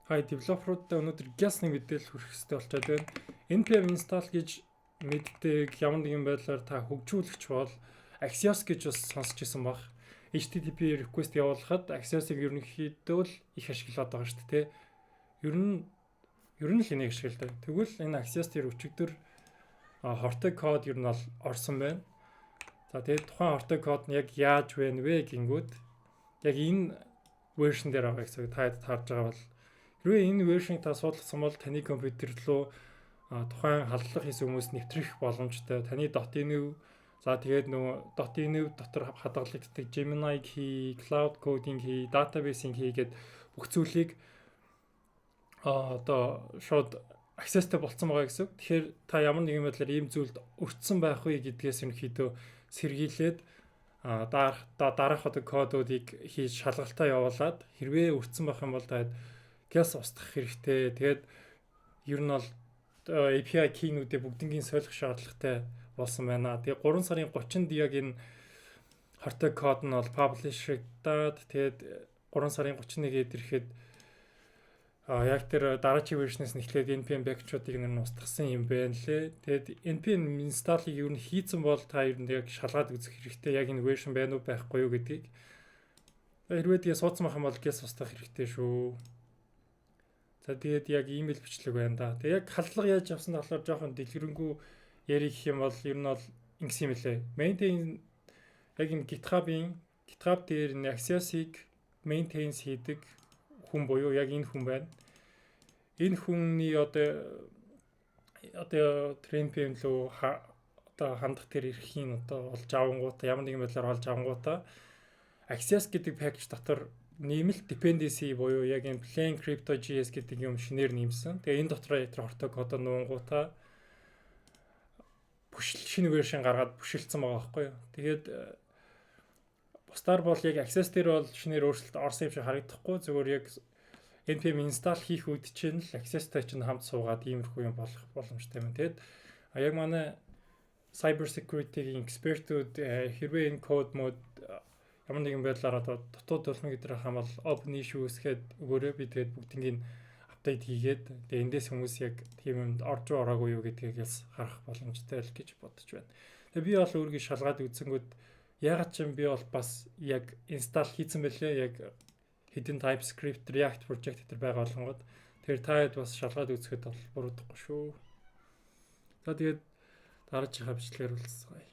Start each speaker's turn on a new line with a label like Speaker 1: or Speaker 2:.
Speaker 1: Хай, developer-уудтай өнөөдөр гяс нэг мэдээлэл хүргэх хэрэгтэй болчиход байна. npm install гэж мэддэг, ямар нэгэн байдлаар та хөгжүүлэгч бол Axios гэж бас сонсч ирсэн баг. HTTP request явуулахад Axios-ыг ерөнхийдөө л их ашиглаад байгаа шүү дээ. Ер нь л энийг ашигладаг. Тэгвэл энэ Axios дээр өчигдөр хортой код ер нь бол орсон байна. За, тэгээд тухайн хортой код нь яг яаж вэ вэ гингүүд яг энэ version дээр байгаа гэсэн. Та таарж байгаа бол, хэрвээ энэ version-ыг та суулгасан бол таны компьютер руу тухайн халдлага хийсэн хүмүүс нэвтрэх боломжтой. Таны .env, за, тэгээд нөгөө .env дотор хадгалагддаг Gemini key, cloud coding key, database-ing key гэдэг бүх зүйлийг одоо шууд access-тэй болцсон байгаа гэсэн. Тэгэхээр та ямар нэгэн байдлаар ийм зүйлд өртсөн байх вэ гэдгээс ерөнхийдөө сэргийлээд дараах одоо кодуудыг хийж шалгалтаа явуулаад, хэрвээ өртсөн байх юм бол та гяс устгах хэрэгтэй. Тэгээд ер нь бол API key-нүүдээ бүгднийг солих шаардлагатай болсон байна. Тэгээ 3 сарын 30-нд яг энэ хортой код нь бол publish-даад, тэгээд 3 сарын 31-нд ирэхэд яг тэр дараачийн version-ээс нэхлээд npm package-уудыг нь устгасан юм байна лээ. Тэгээд npm install-ыг ер нь хийцэн бол та ер нь яг шалгаад үзэх хэрэгтэй. Яг энэ version байна уу, байхгүй юу гэдгийг. Хэрвээ тэгээ суудсан байх юм бол гэс устгах хэрэгтэй шүү. За, тэгээд яг ийм л бичлэг байна да. Тэгээд яг халдлага яаж явсан талаар жоохон дэлгэрэнгүй ярих юм бол ер нь бол ингэсэн юм лээ. Maintain, яг энэ GitHub дээр энэ Axios-ыг maintenance хийдэг хүн буюу яг энэ хүн байна. Энэ хүний одоо npm рүү одоо хандах тэр эрхийн одоо олж авангуудаа, ямар нэгэн байдлаар олж авангуудаа Axios гэдэг package дотор нэмэлт dependency буюу яг энэ plain crypto.js гэдэг юм шинээр нэмсэн. Тэгээ энэ дотор тэр хортой кодоо нуунгуудаа push, шинэ version гаргаад push-илсэн байгаа байхгүй юу. Тэгээд бусдаар бол яг Axios дээр бол шинээр өөрчлөлт орсон юм шиг харагдахгүй, зүгээр яг npm install хийх үед чинь л Axios-тай чинь хамт суугаад иймэрхүү юм болох боломжтой юм. Тэгээд яг манай cyber security-гийн экспертүүд хэрвээ энэ код мод ямар нэгэн байдлаар одоо дутуу дулмын гэдэг хам бол open issue үүсгээд өгөөрэй, би тэгээд бүгднийг update хийгээд, тэгээд эндээс хүмүүс яг тийм юмд орж ороогүй юу гэдгийг ялс харах боломжтой л гэж бодож байна. Тэгээд би бол өөрийгөө шалгаад үзсэнгүүд ягаад ч юм би бол бас яг install хийцэн байлээ, яг хэдэн TypeScript, React project дээр байгаа болгонгод. Тэгэхээр та хэд бас шалгаад үзэхэд бол буруудахгүй шүү. За, тэгээд дараачихаа бичлэгээр уулзцгаая.